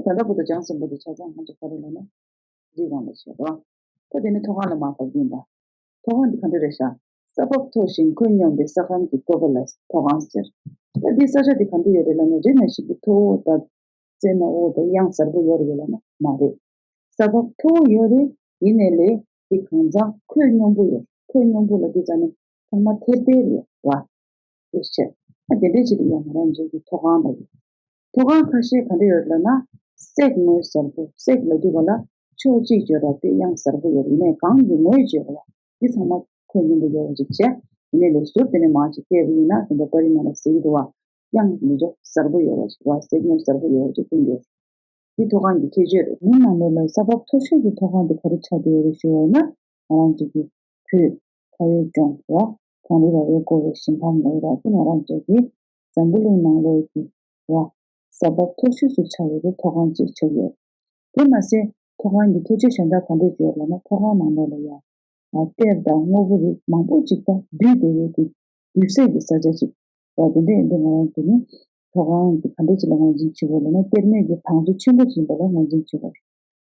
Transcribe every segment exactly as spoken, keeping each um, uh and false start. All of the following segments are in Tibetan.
ད་ལྟ་བུ་དང་ལྗང་སེར་པོ་དེ་ཆ་ཚང་ང་ཚོ་ག་རེ་ལབ་ན་རི་རང་ལ་བྱེད་རོགས། ད་དེ་ནི་མཐོ་སྒང་ལ་མར་བབས་ཀྱིན་པ། མཐོ་སྒང་འདི་ག་འདྲ་རེད་ཤག་ས་བབ་མཐོ་ཞིང་ཁོད་སྙོམས་པའི་ས་ཁམས་ཀྱི་བཀོད་པ་ལ་མཐོ་སྒང་ཟེར། ད་འདི་ས་ཆ་འདི་ག་འདྲ་ཡོད་རེད་ལབ་ན་རི་ནང་བཞིན་གྱི་མཐོ་བོ་དང་རྩེ་ནག་པོ་དང་གཡང་གཟར་པོ་ཡོད་རེད་ལབ་ན་མ་རེད། ས་བབ་མཐོ་བོ་ཡོད་རེད། ཡིན་ནའི་ལས་འདི་གང་ཚང་ཁོད་སྙོམས་པོ་ཡོད། ཁོད་སྙོམས་པོ་ལབ་དུས་ཙམ་ནས་ཚང་མ་ཐེར་ཐེར་ཡོད་ར། དེ་བྱས། ཨ་དེ་འདྲའི་ཅིག་ལ་ཡང་ང་རང་ཚོའི་གི་མཐོ་སྒང་ལ་ཡོད། མཐོ་སྒང་ཁ་ཤས་ག་འདྲ་ཡོད་ལབ་ན། སེག་ངོས་གཟར་པོ། སེག་ལབ་དུས་ག་ལ་ཕྱོགས་གཅིག་བརྗོད་ར་དེ་གཡང་གཟར་པོ་ཡོད་རེད། ཡིན་ནའི་གང་གི་ངོས་བརྗོད་ར་འདི་ཚང་མ་ཁོད་སྙོམས་པོ་ཡོད་པ་ཅིག་བྱས། ཡིན་ནའི་ལས་ཟུར་དེ་ནས་མར་ཅིག་བལྟས་པ་ཡིན་ན་དེ་འདྲ་པར་རིས་ནང་ལ་གཟིགས་འདུག་བ། གཡང་མི་འདྲ་གཟར་པོ་ཡོད་པ་ཅིག་བ། སེག་ངོས་གཟར་པོ་ཡོད་པ་ཅིག་སྟོན་གྱི་ཡོད། འདི་མཐོ་སྒང་གི་ཁྱད་ཆོས་རེད། མི་ནང་ལོགས་ལ་ས་བབ་མཐོ་ཤོས་ཀྱི་མཐོ་སྒང་དེ་ག་རེ་ཆགས་བསྡད་ཡོད་རེད་ཞུ་བ་ཡིན་ན། ང་རང་ཚོ་གི་བོད་ཁ་བའི་ལྗོངས་ར་གངས་རི་ར་བས་བསྐོར་བའི་ཞིང་ཁམས་ལ་ཡོད་ར། དེ་ང་རང་ཚོ་གི་འཛམ་བུ་གླིང་ནང་ལོགས་ཀྱི་ར་ས་བབ་མཐོ་ཤོས་སུ་ཆགས་ཡོད་པའི་མཐོ་སྒང་ཅིག་ཆགས་ཡོད། དེ་མ་ཟད་མཐོ་སྒང་གི་ཁྱད་ཆོས་གཞན་དག་ག་འདྲ་ཡོད་ལབ་ན། མཐོ་སྒང་ནང་ལོགས་ལ་ཡང་གཏེར་དང་དངོས་པོ་རིགས་མང་པོ་ཅིག་དང་འདུས་བསྡད་ཡོད་ཀྱི་འདུས་སའི་གི་ས་ཆ་ཅིག་ར། དེ་འདྲ་ཡིན་དུས་ང་རང་ཚོ་ནི་མཐོ་སྒང་གི་ག་འདྲ་ཅིག་ལ་ངོས་འཛིན་བྱེད་དགོས་ལབ་ན། གཏེར་མའི་གི་བང་མཛོད་ཆེན་པོ་ཅིག་ཡིན་པ་ལ་ངོས་འཛིན་བྱེད་དགོས།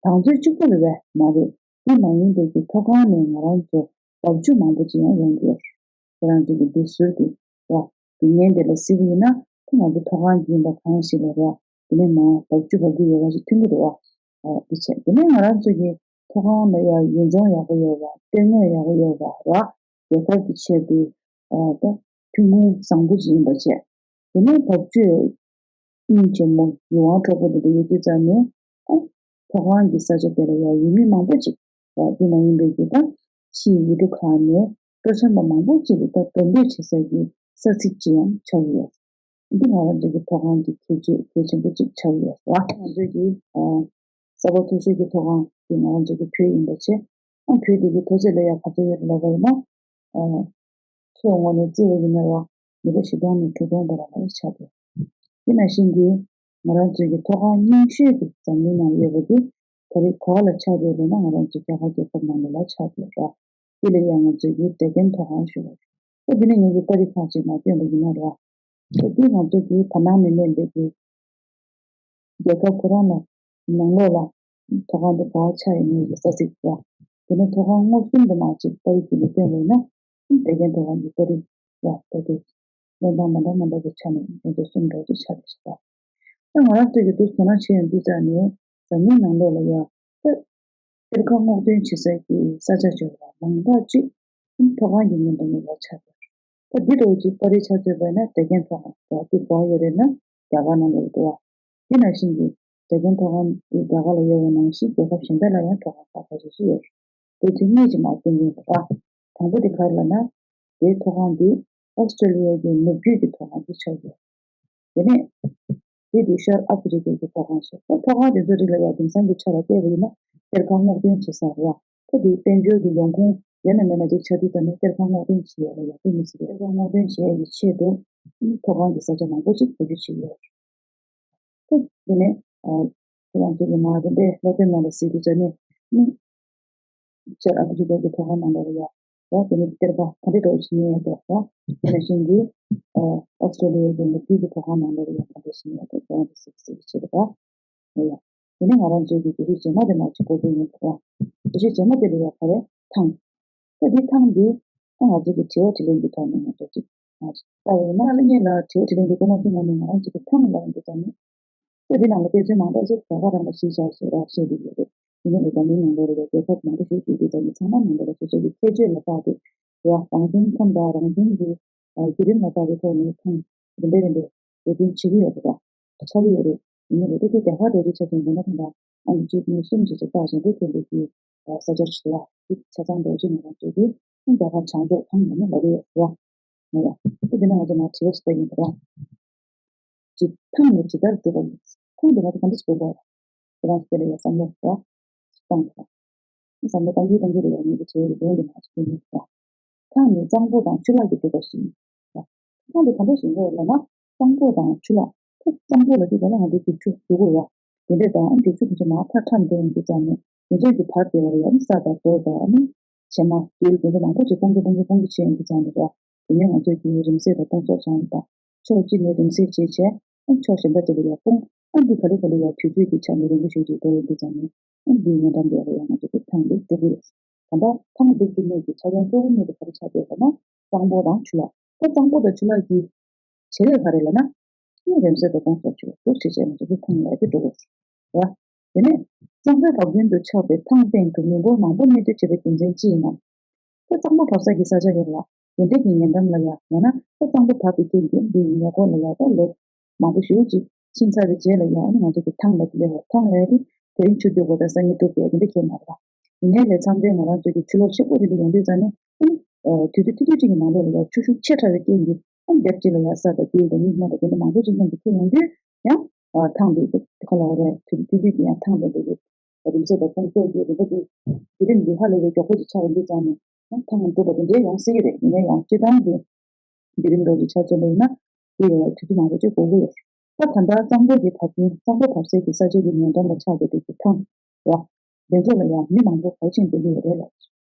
བང་མཛོད་གཅིག་པོ་ལ་རེད་མ་རེད། དེ་མ་ཡིན་པའི་གི་མཐོ་སྒང་ནས་ང་རང་ཚོ་རྦབ་ཆུ་མང་པོ་ཅིག་ཡང་ཡོང་གི་ཡོད་རེད། ཁྱེད་རང་ཚོ་གི་འདི་ཟུར་གྱི་ར་འདི་ཉན་དེ་ལ་གཟིགས་པ་ཡིན་ན། ད་ང་ཚོ་མཐོ་སྒང་གི་ཡིན་པ་གང་ཞིག་ལ་ར་དེ་ནས་མར་རྦབ་ཆུ་འབབ་ཀྱི་ཡོད་པ་ཞིག་ཐོན་གྱི་འདུག་བ། ཨ་འདི་བྱས། དེ་ནས་ང་རང་ཚོ་གི་མཐོ་སྒང་ལ་ཡང་ཡུལ་ལྗོངས་ཡག་པོ་ཡོད་པ། གཏེར་དངོས་ཡག་པོ་ཡོད་པ་ར། རྒྱལ་ཁབ་ཀྱི་ཆེད་དུ་ཨ་ད་ཐོན་ཁུངས་བཟང་པོ་ཅིག་ཡིན་པ་བྱས། དེ་ནས་འབབ་ཆུ་སྙིང་རྗེ་མོ་ཡིད་དབང་འཕྲོག་པོ་འདི་འདྲ་ཡོད་དུས་ཙམ་ནས། ཨ་མཐོ་སྒང་གི་ས་ཆ་དེ་ལ་ཡང་ཡུལ་མི་མང་པོ་ཅིག་ར། དེ་མ་ཡིན་པའི་གི་ད་ཕྱིའི་ཡུལ་གྲུ་ཁག་ནས་སྤྲོ་འཆམ་པ་མང་པོ་ཅིག་གིས་ད་འགྲོ་སྡོད་བྱེད་ས་གི་ས་ཚིགས་ཅིག་ཡང་ཆགས་ཀྱི་ཡོད། འདི་ང་རང་ཚོ་གི་མཐོ་སྒང་གི་ཁྱད་ཆོས་གལ་ཆེན་པོ་ཅིག་ཆགས་ཀྱི་ཡོད་ར། ང་ཚོ་གི་ཨ་ས་བབ་མཐོ་ཤོས་ཀྱི་མཐོ་སྒང་དེ་ང་རང་ཚོ་གི་བོད་ཡིན་པ་བྱས། ཨ་བོད་དེ་གི་མཐོ་ཚད་ལ་ཡང་ག་ཚོད་ཡོད་རེད་ལབ་པ་ཡིན་ན། ཨ་མཚོའི་ངོས་ནས་བརྩིས་པ་ཡིན་ན་ར་མི་ཊར་བཞི་སྟོང་ནས་དྲུག་སྟོང་བར་ལ་ཆགས་ཡོད། དེ་ནང་བཞིན་གྱི་ང་རང་ཚོའི་གི་མཐོ་སྒང་རྙིང་ཤོས་དེ་འཛམ་གླིང་ནང་ཡོད་པ་དེ་ག་རེ་ག་བ་ལ་ཆགས་ཡོད་ལབ་ན། ང་རང་ཚོ་རྒྱ་གར་རྒྱལ་ཁབ་ནང་ལོགས་ལ་ཆགས་ཡོད་ར། དེ་ལ་ཡང་ང་ཚོས་ཀྱི་འབྲས་རྒྱན་མཐོ་སྒང་ཞུ་བ་རེད། ད་དེ་ནས་ངེད་ཀྱིས་པར་རིས་ཁག་ཅིག་མར་སྟོན་པ་ཡིན་ན་ར། ད་འདི་ང་ཚོ་གི་བར་སྣང་ནས་མནན་པའི་གི་རྒྱལ་ཁབ་ཁོ་རང་ལ་ནང་ལོགས་ལ་མཐོ་སྒང་དེ་ག་བ་ཆགས་ཡོད་མེད་ཀྱི་ས་ཚིགས་ར། དེ་ནས་མཐོ་སྒང་མངོན་སུམ་དུ་མར་ཅིག་པར་རིས་ཀྱི་ནས་སྟོན་པ་ཡིན་ན། འབྲས་རྒྱན་མཐོ་སྒང་གི་པར་རིས་ར། ད་དེ་མནན་སྟངས་མ་འདྲ་མ་འདྲ་གི་ཆ་ནས་འགྲན་བསྡུར་གསུམ་འདྲ་ཅིག་ཆགས་བསྡད་ཤག་ད་ང་རང་ཚོས་ཀྱི་འདུག་དོ་སྣང་བྱེད་ཡོང་དུས་ཙམ་ནས་འཛམ་གླིང་ནང་ལོགས་ལ་ཡ་ད་གཏེར་ཁ་སྔོག་འདོན་བྱེད་སའི་གི་ས་ཆ་ཅིག་ལ་མང་དག་ཅིག་མཐོ་སྒང་གི་ཉིན་དང་ཉིན་ལ་ཆགས་ཡོད་རེད། ད་འདི་འདྲ་བོ་ཅིག་པར་རིས་ཆ་མཚོན་པ་ཡིན་ན། འབྲས་རྒྱན་མཐོ་སྒང་ར་འདི་ག་པར་ཡོད་རེད་ན་རྒྱ་གར་ནང་ལ་ཡོད་འདུག་བ། དེ་ནང་བཞིན་གྱི་འབྲས་རྒྱན་མཐོ་སྒང་འདི་རྒྱ་གར་ལ་ཡོད་པ་ནང་བཞིན་རྒྱལ་ཁབ་གཞན་དག་ལ་ཡང་མཐོ་སྒང་ཁག་ཁ་ཤས་ཤིག་ཡོད་རེད། དེ་ཚོ་གཉིས་ཀྱི་མར་སྟོན་གྱི་ཡིན་པ་ར། དང་པོ་དེ་ག་རེ་ལབ་ན། དེའི་མཐོ་སྒང་འདི་ཨོ་སི་ཀྲོ་ལི་ཡ་གི་ནུབ་རྒྱུད་ཀྱི་མཐོ་སྒང་དེ་ཆགས་ཡོད། དེ་ནས་དེ་དུས་ཤར་ཨ་ཧྥེ་རི་ཀའི་གི་མཐོ་སྒང་ཞིག་ད་མཐོ་སྒང་དེ་ཚོ་རིགས་ལ་ཡང་དེང་སང་གི་ཆ་ལ་བལྟས་པ་ཡིན་ན་གཏེར་ཁ་སྔོག་འདོན་བྱེད་ས་རེད་བ། ད་དེ་དཔལ་འབྱོར་གྱི་ཡོང་ཁུངས་ཡོད་ན་མེད་ན་ཅིག་ཆགས་དུས་ཙམ་ནས་གཏེར་ཁ་སྔོག་འདོན་བྱེད་ཡ་ལ་ཡང་དཔེ་མི་སྲིད་པའི། གཏེར་ཁ་སྔོག་འདོན་བྱེད་ཡ་གི་ཆེད་དུ་མཐོ་སྒང་གི་ས་ཆ་མང་པོ་ཅིག་བེད་སྤྱོད་བྱེད་ཀྱི་ཡོད་རེད། ད་དེ་ནས་ཨ་ཁྱེད་རང་ཚོ་གི་མར་དེ་འདྲའི་སློབ་དེབ་ནང་ལ་གཟིགས་དུས་ཙམ་ནས་ནི། ཤར་ཨ་ཧྥེ་རི་ཀ་གི་མཐོ་སྒང་ནང་ལོགས་ལ་ཡ་ར། དེ་ནས་གཏེར་ཁ་ག་འདྲ་འདྲ་བོ་ཞིག་རྙེད་ཡ་འདུག་ར། དེ་ནང་བཞིན་གྱི་ཨ་ཨོ་སི་ཀྲོ་ལི་ཡ་གི་ནུབ་རྒྱུད་ཀྱི་མཐོ་སྒང་ནང་ལོགས་ལ་ཡ་ག་འདྲ་ཞིག་རྙེད་ཡ་འདུག་ཁྱེད་རང་ཚོ་གཟིགས་གཟིགས་བྱེད་འདུག་ར། ཡ། དེ་ནས་ང་རང་ཚོའི་གི་འགྲེལ་བཤད་རྗེས་མ་དེ་མར་ཅིག་འགོ་འཛུགས་ཡིན་འདུག་ར། འགྲེལ་བཤད་རྗེས་མ་དེ་ལ་ཡ་ག་རེ་ཐང་། ད་འདི་ཐང་འདི་ད་ང་ཚོ་གི་དྲི་བ་དྲིས་ལན་གྱི་ཐོག་ནས་ང་ཚོ་ཅིག་ལྟ་བ་ཡིན་ན། ཨ་ལ་ཉེ་ལ་དྲི་བ་དྲིས་ལན་གྱི་ཐོག་ནས་ང་ཚོ་གི་ཐང་ལ་ཡིན་འདུག་ཙང་ནི། ད་འདི་ནང་ལ་དཔེ་མཚོན་མང་དག་ཅིག་རྒྱ་གར་རང་ལ་གཞི་བཞག་ཞེས་ར་བཤད་ཀྱི་ཡོད་རེད། ཡིན་ནའི་འཛམ་གླིང་ནང་ལོགས་ལ་རྒྱལ་ཁབ་མང་པོ་ཞིག་ཡོད་དུས་ཙམ་ནས་ཚང་མ་ནང་ལོགས་ལ་སོ་སོ་གི་ཁྱད་ཆོས་ལ་བལྟས་ཏེ་ར། རང་བྱུང་ཁམས་དང་རང་བྱུང་གི་ཨ་བརྒྱུད་རིམ་ལ་བལྟས་པའི་ཐོག་ནས་ཐང་རིམ་པས་རིམ་པས་བཟོ་སྐྲུན་བྱེད་ཀྱི་ཡོད་རེད་པ། ཆགས་ཀྱི་ཡོད་རེད། ཡིན་ནའི་ལས་དེ་རྒྱ་གར་འགྲོ་དུས་ཆ་མཚོན་དགོས་ན་ད་ལྟ་ཨང་ཀི་གཅིག་གཉིས་གསུམ་བྱས་བྱས་བལྟས་བྱས་འགྲོ་ཐུབ་པའི་གི་ས་ཆ་ཞིག་ལ་དེ་ཆ་ཚང་འགྲོ་ཅིག་ང་རང་ཚོ་གི་ཨང་རྒྱ་གར་བྱང་ཕྱོགས་ཐང་ཡིན་ན་ལབ་ཀྱི་ཡོད་རེད་པ། ང་ཡ། དེ་དེ་ནས་ང་ཚོ་མར་དྲི་བ་ཞིག་བལྟ་ཡིན་པ་ར། ཅིག་ཐང་ནི་ཇི་ལྟར་སྒྲུབ་པ་ཡིན། ཐང་དེ་ང་ཚོ་ག་འདྲ་སྒྲུབ་དགོས་རེད། ཁྱེད་རང་ཚོ་དེ་ལ་ཡ་བསམ་བློ་ར་བཏང་དང་། བསམ་བློ་གཏོང་གིན་གཏོང་གིན་ལ་ཡ་ངེད་ཀྱི་དྲི་བའི་ལན་དེ་མར་ཅིག་སྟོན་གྱི་ཡིན་པ། ཐང་ནི་གཙང་པོ་དང་ཆུ་ལྷག་གིས་གྲུབ་པ་ཞིག་ཡིན། ཐང་དེ་ག་འདྲ་ཞིག་ཡིན་དགོས་ལབ་ན། གཙང་པོ་དང་ཆུ་ལྷག་ད་གཙང་པོ་ལབ་དུས་ག་ལ་ང་ཚོ་རྒྱུག་ཆུ་འགྲོ་དགོས་ར། དེ་འདྲས་དང་རྒྱུག་ཆུ་དེ་ཚོ་མར་ཕར་འཁྲམ་འགྲོ་ཡོང་དུས་ཙམ་ནས་དེ་ཚོ་གི་བར་དེ་བ་ལ་ཡ་ས་དང་རྡོ་དང་ཨ་ནི་བྱེ་མ་རྡུལ་དེ་ཚོ་མང་པོ་ཅིག་སྤུངས་ཀྱི་སྤུངས་ཀྱི་སྤུངས་ཀྱི་བྱས་ཡོང་དུས་ཙམ་ནས་ར། དེ་ནས་ང་ཚོས་ཀྱི་རིམ་ཟས་དང་སྤུངས་གསོག་བྱ་ཡོང་དང་། ཕྱོགས་གཅིག་ནས་རིམ་ཟས་བྱས་བྱས། ཨ་ཕྱོགས་གཞན་པ་ཅིག་ལ་ཡང་སྤུངས། ཨ་འདི་ག་ལེ་ག་ལེ་ཡང་དུས་ཚོད་ཀྱི་ཆ་ནས་རིང་པོ་ཞིག་ཅིག་འགྲོ་ཡོང་དུས་ཙམ་ནས། ཨ་འདིའི་ཉེ་འགྲམ་དེ་ལ་ཡང་ང་ཚོ་གི་ཐང་འདི་འགྲོ་གི་ཡོད། ད་ལྟ་ཐང་འདི་འགྲོ་གནས་ཀྱི་ཆ་རྐྱེན་གཙོ་བོ་གཉིས་དེ་ག་རེ་ཆགས་ཡོད་ལབ་ན། གཙང་པོ་དང་ཆུ་ལྷག་ད་གཙང་པོ་དང་ཆུ་ལྷག་གི་བྱེད་ལས་ག་རེ་ལབ་ན། ཨ་རིམ་གསར་དང་སྟོང་གསར་ཆུ་ལྷག་འདུག་བྱས་བྱས་ང་ཚོ་གི་ཐང་ལ་དེ་འགྲོ་གི་ཡོད། དེ་ནས་གཙང་པོའི་བབ་བརྐྱང་དུ་ཆགས་པའི་ཐང་སྟེང་དུ་མི་འབོར་མང་པོ་གནས་སྡོད་བྱེད་པའི་རྒྱུ་མཚན་ཅི་ཡིན་ནམ། ད་གཙང་པོ་བབས་ས་གི་ས་ཆ་རེད་ལ། དེ་འདྲ་གི་ཉེ་འགྲམ་ལ་ཡ་ཡང་ན་ད་གཙང་པོ་བབས་པའི་རྐྱེན་གྱིས་འདིའི་ཉེ་འཁོར་ལ་ཡ་ད་ལོ་མང་པོ་ཞེ་པོ་ཅིག་ཕྱིན་ཚར་བའི་རྗེས་ལ་ཡ་ཨ་ནི་ང་ཚོ་གི་ཐང་ལ་སླེབས་པ། ཐང་ལ་ཡ་དེ་དེ་རིང་ཆུ་རྒྱུག་པ་དང་སང་ཉིན་འབྲུག་རྒྱག་དེ་འདྲ་ཁྱད་མ་རེད་ལ། ཡིན་ནའི་ལས་མཚམས་རེ་ང་རང་ཚོ་གི་ཆུ་ལོག་ཆེན་པོ་རེ་འདྲ་ཡོང་དུས་ཙང་ནས་ཨ་ནི་དུས་ཚོད་ཐུང་ཐུང་ཅིག་གི་ནང་ལོགས་ལ་ཡ་ཆུ་ཤུགས་ཆེ་དྲགས་པའི་རྐྱེན་གྱིས་ཨ་ནི་རྒྱབ་ཅིག་ལ་ཡ་ས་དང་རྡུལ་དང་རྙིང་མ་དང་དེ་འདྲ་མང་པོ་ཅིག་མཉམ་དུ་འཁྱེར་ཡོང་དུས་ཡང་ཨ་ཐང་དེ་ག་ལ་བ་རེད། དུས་དུས་དུས་ཀྱི་ཡང་ཐང་དེ་འདྲ་གི་རིམ་ས་དང་ཁོང་ཚོ་གི་རིམ་པ་དེ་དེ་རིམ་འདི་ཧ་ལས་པའི་མགྱོགས་པོ་ཅིག་ཆགས་ཡོང་དུས་ཙང་ནས་ཨ་ཐང་འགྲོ་བ་དེ་འདྲའི་ཡོང་སྲིད་ཀྱི་རེད། ཡིན་ན་ཡང་སྤྱིར་བཏང་གི་བརྒྱུད་རིམ་འདྲ་ཅིག་ཆ་མཚོན་པ་ཡིན་ན། དེ་ཡང་དུས་ཚོད་མང་པོ་ཅིག་འགོར་གྱི་ཡོད། ད་ད་ལྟ་གཙང་པོ་གི་བབ་བརྐྱང་གཙང་པོ་བབས་སའི་གི་ས་ཆ་གི་ཉེ་འགྲམ་ལ་ཆགས་བསྡད་པའི་གི་ཐང་ར། དེ་ཚོ་ལ་ཡང་མི་མང་པོ་ག་རེ་བྱས་ནས་སྡོད་ཀྱི་ཡོད་རེད་ལབ།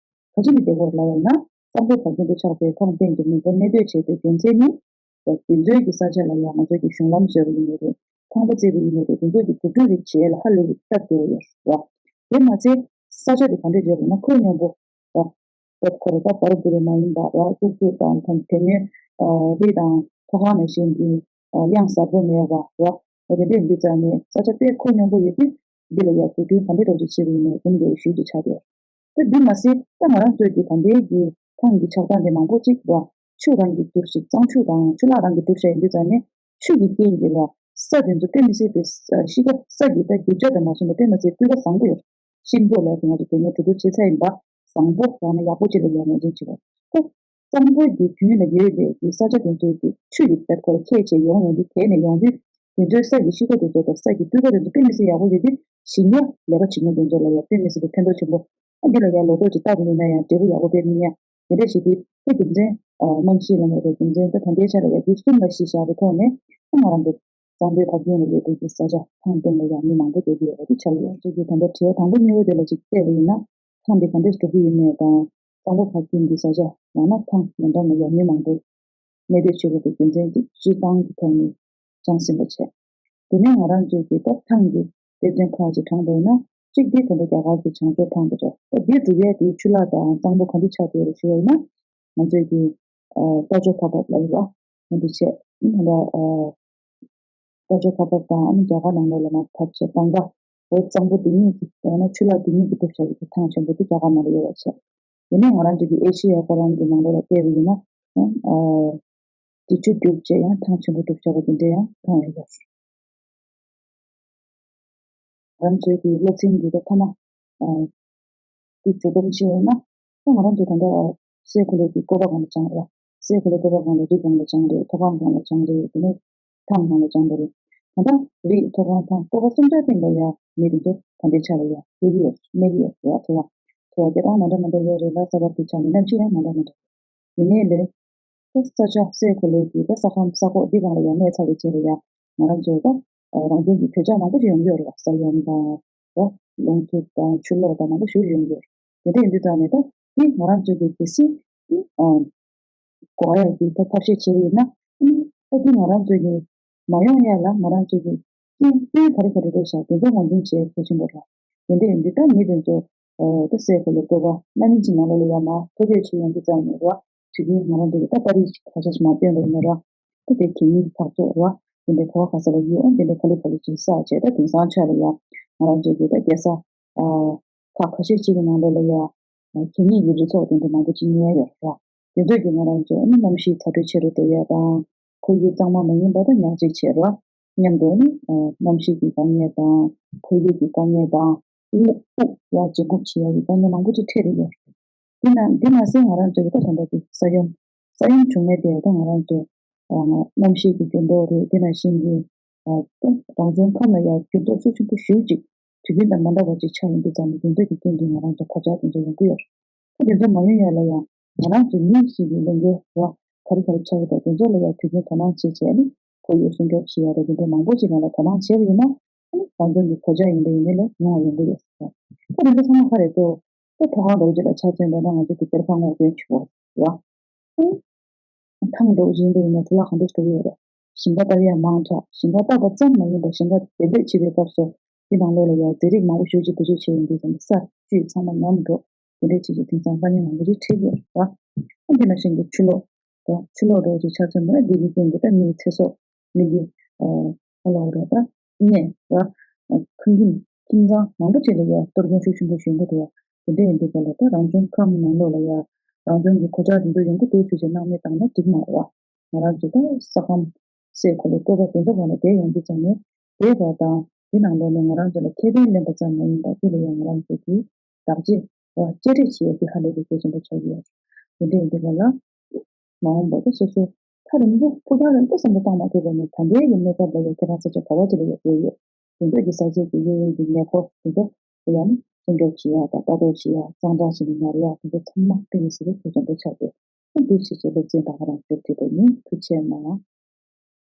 ག་རེ་བྱས་ནས་སྡོད་ཀྱི་ཡོད་རེད་ལབ་ཡོད་ན། གཙང་པོ་བབ་བརྐྱང་དུ་ཆགས་པའི་ཐང་སྟེང་དུ་མི་འབོར་གནས་སྡོད་བྱས་པའི་རྒྱུ་མཚན་ནི། དེ་ཚོའི་གི་ས་ཆ་ལ་ཡང་ང་ཚོའི་གི་གཞུང་ལམ་བཟོས་པ་ཡིན་ནའི་རེད། ཁང་པ་བརྩིགས་པ་ཡིན་ནའི་རེད། དེ་ཚོའི་གི་འཛུགས་སྐྲུན་རིགས་བྱེད་ཡས་ལ་ཧ་ལས་པའི་སྟབས་བདེ་བ་ཡོད་ར། དེ་མ་ཚད་ས་ཆ་དེ་ག་འདྲས་བྱས་པ་ན་ཁོད་སྙོམས་པོ་ར། བོད་ཁོ་ར་ད་བར་དུ་རེ་མ་ཡིན་པ་ར། གཙུག་གཙུག་དང་དེ་ནས་རི་དང་མཐོ་སྒང་ནང་བཞིན་གྱི་གཡང་གཟར་པོ་མེད་པ་ར། དེ་འདྲས་འདི་ཙམ་ནས་ས་ཆ་དཔེ་ཁོད་སྙོམས་པོ་ཡོད་དུས་འདི་ལ་ཡ་འཛུགས་སྐྲུན་ག་འདྲས་འདྲ་ཅིག་བྱེད་པ་ཡིན་ནའི་འཛོམས་དགོས་ཞུས་ཀྱི་ཆགས་ཡོད། ད་འདི་མ་ཟད་ད་ང་རང་ཚོའི་གི་ད་ལྟའི་གི་ཐང་གི་ཆགས་སྟངས་དེ་མང་པོ་ཅིག་ར། ཆུ་རང་གིས་གྲུབ་ཤིང་གཙང་ཆུ་དང་ཆུ་ལྷག་རང་གིས་གྲུབ་བཞག་ཡིན་དུས་ཙང་ནས་ཆུ་གི་རྐྱེན་གྱིས་ར་ས་དེ་ཚོ་དཔེ་མི་སྲིད་པའི་ས་གཤིས་ཀ་ས་གི་ད་རྒྱུ་ཆ་དང་མ་སོང་བ་དཔེ་མི་སྲིད་སྤུས་ཀ་བཟང་པོ་ཡོད། ཤིང་ཏོག་ལ་ང་ཚོ་དེ་ནས་འགྲོ་འགྲོ་བྱེད་ཚར་ཡིན་པ། བཟང་པོ་ཡང་ན་ཡག་པོ་ཅིག་ལ་ཡང་ངོས་འཛིན་བྱེད་པ། ད་གཙང་པོ་གི་རྒྱུད་ལ་ཡོད་པའི་གི་ས་ཆ་དེ་ཚོའི་གི་ཆུ་གི་ད་ཁོ་ཁྱད་ཆེ་ཡོང་ཡོང་དུས་དེ་ནས་ཡོང་དུས་དེ་ཚོའི་ས་གི་གཤིས་ཀ་དེ་ཚོ་དང་ས་གི་སྤུས་ཀ་དེ་ཚོ་དཔེ་མི་སྲིད་ཡག་པོ་ཡོད་དུས་ཞིང་ལས་ལས་ཀ་བྱེད་མཁན་དེ་ཚོ་ལ་ཡང་དཔེ་མི་སྲིད་པའི་ཕན་ཐོགས་ཆེན་པོ། ཨ་འདི་ལ་ཡང་ལོ་ཏོག་ཅིག་བཏབ་པ་ཡིན་ན་ཡང་འབྲས་བུ་ཡག་པོ་སྤེལ་མི་ཉན། དེ་འདྲ་བྱེད་དུས་ཨ་རྒྱུ་མཚན་ཨ་རྨང་གཞི་ལ་མེད་པའི་རྒྱུ་མཚན་ད་ད་ལྟའི་ཆ་ལ་ཡང་འདི་གསུམ་ལ་གཞི་བཞག་པའི་ཐོག་ནས་ཨ་ང་རང་གི་གཙང་པོའི་བབ་བརྐྱང་ལ་ཡོད་པའི་གི་ས་ཆ་ཐང་སྟེང་ལ་ཡང་མི་མང་པོ་སྡོད་ཀྱི་ཡོད་པ་འདི་ཆགས་ཡོད། ཚོད་ཀྱི་ད་ལྟ་དྲི་བ་དང་པོ་གཉིས་པ་དེ་ལ་ཅིག་བལྟས་པ་ཡིན་ན། ཐང་འདི་ག་འདྲས་འགྲོ་གི་ཡོད་མེད་དང་། གཙང་པོ་བབ་བརྐྱང་གི་ས་ཆ་ཡང་ན་ཐང་ཉེ་འགྲམ་ལ་ཡང་མི་མང་པོ་གནས་སྡོད་བྱེད་དགོས་པའི་རྒྱུ་མཚན་གྱིས་སྤྱིར་བཏང་གི་ཐོག་ནས་སྦྱངས་ཟིན་པ་བྱས། དེ་ནས་ང་རང་ཚོས་ཀྱི་ད་ཐང་གི་དཔེ་མཚོན་ཁག་ཅིག་དྲངས་པ་ཡིན་ན། གཅིག་འདི་ད་ལྟ་རྒྱ་གར་གྱི་བྱང་ཕྱོགས་ཐང་དེ་རེད། ད་འདི་སྒྲུབ་ཡས་དེ་ཆུ་ལྷག་དང་གཙང་པོ་ག་འདྲ་ཆགས་བསྡད་རེད་ཞུ་བ་ཡིན་ན། ང་ཚོས་ཀྱི་ཨ་རྟ་མཆོག་ཁ་འབབ་ལ་ཡོད་པ་ང་ཚོས་བྱས་ད་ལྟ་ཨ། རྟ་མཆོག་ཁ་འབབ་དང་ཨ་ནི་རྒྱ་གར་ནང་ལོགས་ལ་མར་བབས་བྱས་གཙང་པོ་འོ་གཙང་པོ་འདི་གཉིས་ཀྱི་ཡང་ན་ཆུ་ལྷག་འདི་གཉིས་ཀྱི་གྲུབ་བཞག་གི་ཐང་ཆེན་པོ་འདི་རྒྱ་གར་ནང་ལ་ཡོད་པ་བྱས། དེ་ནས་ང་རང་ཚོ་གི་ཨེ་ཤེ་ཡ་ཁོ་རང་གི་ནང་ལོགས་ལ་བལྟས་པ་ཡིན་ན་ཨ་འདི་ཆུ་རྒྱུག་བྱས་ཡང་ཐང་ཆེན་པོ་གྲུབ་བཞག་པ་འདི་འདྲ་ཡང་མཐོང་ཡོད། ང་རང་ཚོའི་གི་སློབ་ཚན་འདི་ད་ཐ་མ་ཨ། དེ་ཇུས་གཏོགས་བྱས་ཡོད་ན། ད་ང་རང་ཚོ་ད་ལྟ་སའི་གོ་ལའི་གི་བཀོད་པ་སྒང་ལ་སྦྱངས་རེད། སའི་གོ་ལའི་བཀོད་པ་སྒང་ལ་རི་སྒང་ལ་སྦྱངས་རེད། མཐོ་སྒང་སྒང་ལ་སྦྱངས་རེད། དེ་ནས་ཐང་སྒང་ལ་སྦྱངས་པ་རེད། ད་ལྟ་རི་མཐོ་སྒང་ཐང་བཀོད་པ་གསུམ་ཆར་སྟེང་ལ་ཡ་མི་དེ་ཚོ་ད་ལྟའི་ཆ་ལ་ཡ་སླེབས་ཀྱི་ཡོད་རེད། གནས་ཀྱི་ཡོད་རེད། འཚོ་བ་འཚོ་བ་སྐྱེལ་སྟངས་མ་འདྲ་མ་འདྲ་ཡོད་རེད་ལ། ས་བབ་དེ་ཆ་ནས་གནམ་གཤིས་ཡང་མ་འདྲ་མ་འདྲ་ཡིན་ནའི་ལས། ད་ས་ཆ་སའི་གོ་ལའི་གི་ད་ས་ཁམས་ས་ཁོག་འདི་སྒང་ལ་ཡ་གནས་ཚར་བའི་རྗེས་ལ་ཡ་ང་རང་ཚོའི་ད་རང་བྱུང་གི་གོད་ཆག་མང་པོ་ཞིག་ཡོང་གི་ཡོད་རེད་པ། ས་ཡོམ་དང་། ར། རླུང་འཚུབ་དང་ཆུ་ལོག་དང་མང་པོ་ཞིག་ཡོང་གི་ཡོད་རེད། དེ་འདྲ་ཡིན་དུས་ཙང་ནས་ད་འདི་ང་རང་ཚོའི་གི་གལ་སྲིད་འདི་ཨ། འགོག་ཡག་གི་ད་ཐབས་ཤེས་བྱེད་ཀྱི་ཡིན་ན། ཨ་ནི་ད་འདི་ང་རང་ཚོའི་གི་མ་ཡོང་ཡག་ལ་ང་རང་ཚོའི་གི་རྐྱེན་སྐྱོན་ག་རེ་ག་རེ་རེད་ཤག་དེ་ཚོ་ངོས་འཛིན་བྱེད་གལ་ཆེན་པོ་རེད། དེ་འདྲ་ཡིན་དུས་ད་མི་དེ་ཚོ་ཨ་ད་སའི་གོ་ལའི་བཀོད་པ་སྣ་ཉིན་གྱི་ནང་ལོགས་ལ་ཡ་མར་ཐོ་བཀོད་བྱེད་ཡོང་དུས་ཙང་ནས་ར། དུས་རྒྱུན་ང་རང་ཚོ་གི་ད་པར་རིས་ཁ་ཤས་ཤིག་མར་བཏོན་པ་ཡིན་ན་ར། ད་དེ་གད་སྙིགས་འཕྲོག་བཅོམ་ར། དེ་འདྲའི་ག་བ་ག་ས་ལ་ཡོད། ཨ་དེ་འདྲའི་ག་ལེ་ག་ལེ་ཅིག་བསགས་བྱས། ད་དེང་སང་ཆ་ལ་ཡ་ང་རང་ཚོ་གི་ད་རྒྱལ་ས་ཨ་ཁག་ཁ་ཤས་ཅིག་གི་ནང་ལོགས་ལ་ཡ་གད་སྙིགས་ཀྱི་རི་ཚོགས་དེ་འདྲ་མང་པོ་ཅིག་རྙེད་ཡོད་ར། དེ་ཚོ་གི་ང་རང་ཚོ་ཨ་ནི་གནམ་གཤིས་ཚ་དྲོད་ཆེ་རུ་འགྲོ་ཡ་དང་། ཁོར་ཡུག་གཙང་མ་མ་ཡིན་པ་དང་ཉག་གཅིག་བྱས་ར། མཉམ་དུ་ཨ་ནི་གནམ་གཤིས་ཀྱི་དཀའ་ངལ་དང་། ཁོར་ཡུག་གི་དཀའ་ངལ་དང་། སྤུ་སྤུ་ཡ་འབྱིན་རྔུབ་བྱེད་ཡ་གི་དཀའ་ངལ་མང་པོ་ཅིག་འཕྲད་རེད་ཡ། དེ་ན་དེ་མ་ཟད་ང་རང་ཚོ་གི་ད་ད་ལྟ་གི་ས་ཡོམ། ས་ཡོམ་བྱུང་ཡ་དེ་ད་ང་རང་ཚོ་ཨ་གནམ་གཤིས་ཀྱི་འགྱུར་ལྡོག་རེད། དེ་ནང་བཞིན་གྱི་ཨ་ད་རང་བྱུང་ཁམས་ལ་ཡ་འགྱུར་ལྡོག་ཤུགས་ཆེན་པོ་ཞེ་པོ་ཅིག་དུས་རྒྱུན་དང་མ་འདྲ་བ་ཅིག་ཆགས་ཡོང་དུས་ཙམ་ནས་དེ་ཚོ་གི་རྐྱེན་གྱིས་ང་རང་ཚོ་གོད་ཆག་དེ་ཚོ་ཡོང་གི་ཡོད་རེད། ད་དེ་ཚོ་མ་ཡོང་ཡ་ལ་ཡང་ང་རང་ཚོ་མི་ཞིག་གི་ལས་འགན་ར་ག་རེ་ག་རེ་ཆགས་ཡོད་པ་དེ་ཚོ་ལ་ཡང་དུས་རྒྱུན་དོ་སྣང་བྱེད་བྱས་ནས་ཁོར་ཡུག་སྲུང་སྐྱོབ་བྱེད་ཡ་ར་དེ་འདྲ་མང་པོ་ཅིག་ལ་ལ་དོ་སྣང་བྱས་པ་ཡིན་ན། ཨ་ནི་རང་བྱུང་གི་གོད་ཆག་ཡིན་པ་ཡིན་ནའི་ལས་ཉུང་བ་ཡོང་གི་ཡོད་ཟེར། ད་དེ་ཚོ་ཚང་མ་ག་རེ་ཚོ་ད་མཐོ་སྒང་འདྲ་བོ་ཅིག་ལ་ཆ་མཚོན་པ་ན་ང་ཚོ་གི་གཏེར་ཁ་སྔོག་འདོན་བྱེད་དགོས་ར། ཨ་ནི་ཐང་འདྲ་བོ་ཅིག་ཡིན་པ་ཡིན་ན་ཆུ་ལྷག་གང་འདྲ་ཞིག་འགྲོ་གི་ཡོད་རེད། ཞིང་ཁ་བཏབ་ཡ་མང་དྲགས། ཞིང་ཁ་བཏབ་པ་ཙམ་མ་ཡིན་པར་ཞིང་ཁ་འདེབས་འདེབས་བྱེད་པའི་སྐབས་སུ་དེ་ནང་ལོགས་ལ་ཡ་རྫས་རིགས་མང་པོ་ཞེ་པོ་ཅིག་བེད་སྤྱོད་བྱས་ཡོང་དུས་ཙམ་པ་སར་བཅུད་ཚང་མ་ཉམས་འགྲོ། དེ་འདྲའི་ཆེད་ཀྱི་དེང་སང་དཀའ་ངལ་མང་པོ་ཞིག་འཕྲད་ཀྱི་ཡོད་རེད་བ། ཨ་དེ་ནང་བཞིན་གྱི་ཆུ་ལོག་དང་ཆུ་ལོག་འདྲ་བོ་ཅིག་ཆགས་ཚུལ་མ་རེད། འདི་གི་རྐྱེན་གྱིས་ད་མིའི་ཚེ་སྲོག་མི་གི་ཨ་ལོག་རེད་ད་གནས་ར་ཁང་ཁྱིམ་ཁྱིམ་ཚང་མང་པོ་ཅིག་ལ་ཡ་གཏོར་སྐྱོན་ཤུགས་ཆེན་པོ་ཞིག་ཡོང་གི་འདུག་བ། དེ་འདྲ་ཡིན་དུས་ག་ལ་ད་རང་བྱུང་ཁམས་ནང་ལོགས་ལ་ཡ་རང་བྱུང་གི་གོད་ཆག་དེ་ཚོ་ཡོང་གི་འདུག་ཚུལ་ཅིག་སྣང་མེད་བཏང་ན་འགྲིག་མ་རེད་བ། ང་རང་ཚོ་ད་ས་ཁམས་སའི་གོ་ལའི་བཀོད་པ་དེ་ཚོ་བར་ལ་བསྡད་ཡོང་དུས་ཙམ་ནས་བསྡད་པ་དང་དེ་ནང་ལོགས་ནས་ང་རང་ཚོ་ལ་ཁེ་ཕན་ལེན་པ་ཙམ་མ་ཡིན་པར་དེ་ལ་ཡང་ང་རང་ཚོ་གི་བདག་གཅེས་བ་གཅེས་སྤྲས་བྱེད་ཡས་དེ་ཧ་ལས་པའི་གལ་ཆེན་པོ་ཆགས་ཀྱི་ཡོད། དེ་འདྲ་ཡིན་དུས་ག་ལ་མ་འོངས་པར་ད་སོ་སོ་ཐག་རིང་པོ་ཕུགས་ཐག་རིང་པོ་བསམ་བློ་བཏང་མ་ཐུབ་པ་ནས་ད་ལྟའི་གི་གནས་སྐབས་ལ་ཡང་ཁྱེད་རང་ས་ཆ་ག་བ་ཅིག་ལ་ཡང་བསྡད་ཡོད། དེ་ཚོ་གི་ས་ཆ་གི་གཡས་གཡོན་གྱི་ཉེ་འཁོར་དེ་ཚོ་ཡང་སྲུང་སྐྱོབ་བྱེད་ཡ་དང་ལྟ་རྟོག་བྱེད་ཡ་གཙང་སྦྲ་བྱས་ནས་ཉར་ཡ་དེ་ཚོ་ཚང་མ་དཔེ་མི་སྲིད་པའི་གལ་ཆེན་པོ་ཆགས་ཡོད། འདུག་བྱས་བྱས་སློབ་ཚན་ད་ག་རང་མཇུག་བསྒྲིལ་བ་ཡིན། ཐུགས་རྗེ་གནང་།